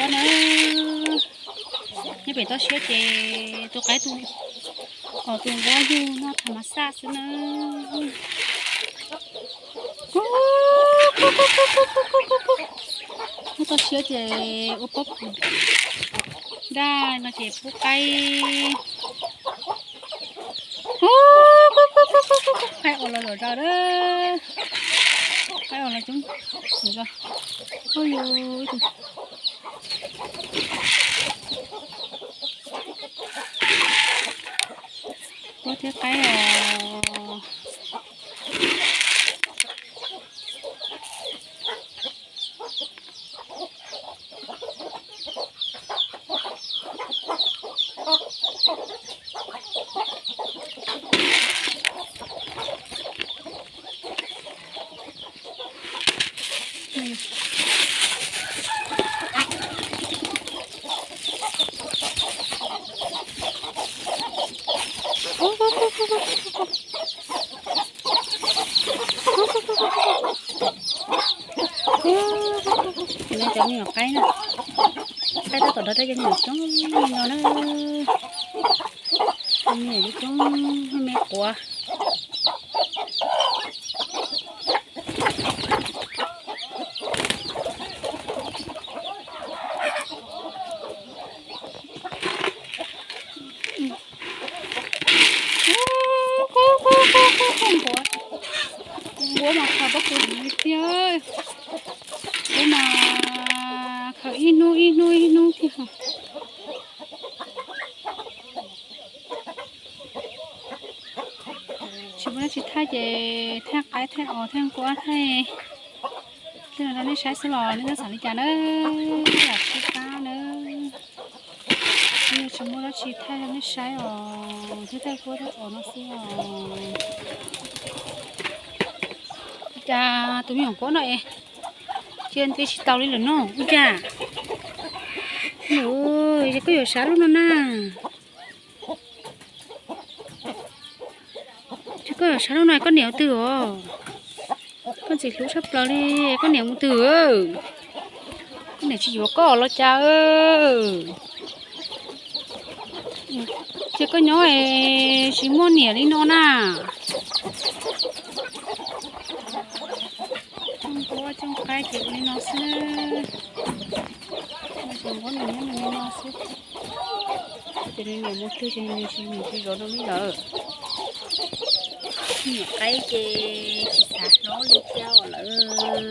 Na, nyob pem toj siab ces tus qaib tus, os, tus nquab yug noj tham mas xaj xwb na. Nyob toj siab ces ua pob kws daj no ces pub qaib. Qaib os los zom zaws a, qaib os los coob zom zaws. Ua yus ib tug nquab thiab qaib os. Cov me nyuam qaib na, qaib tab tom dov rau cov me nyuam coob li no na. Cov me nyuam coob me quav. Nquab, nquab mas khaws pob kws heev li thiab. Nquab mas khaws ib hnub ib hnub ib hnub thiab. Tsis muaj dab tsi thaij ces thaij qaib thaij os thaij nquab thaij, thaij rau nej saib xwb los nej txhob xav li cas na. Lam sib pab na. Yog tsis muaj dab tsi thaij rau nej saib os, thiaj thaij nquab thaij os no xwb os. Cas tus me nyuam nquab no es cia nti tsis tau li lawm no ua cas? Ces koj yuav sav lub no na. Ces koj yuav sav lub no koj niam mus twg os? Koj ntxim hlub tshaj plaws li, koj niam mus twg? Koj niam tsis yuav koj los cas? Ces koj nyob es tsis muaj niam li no na. Coj nquab coj qaib ces ua li no xwb. Cov nquab nws nyob nws li no xwb. Ces nws niam mus twg ces nws tsis, nws tsis zov rau li lawm. Niam qaib ces tsis xav hlob li thiab os lawm.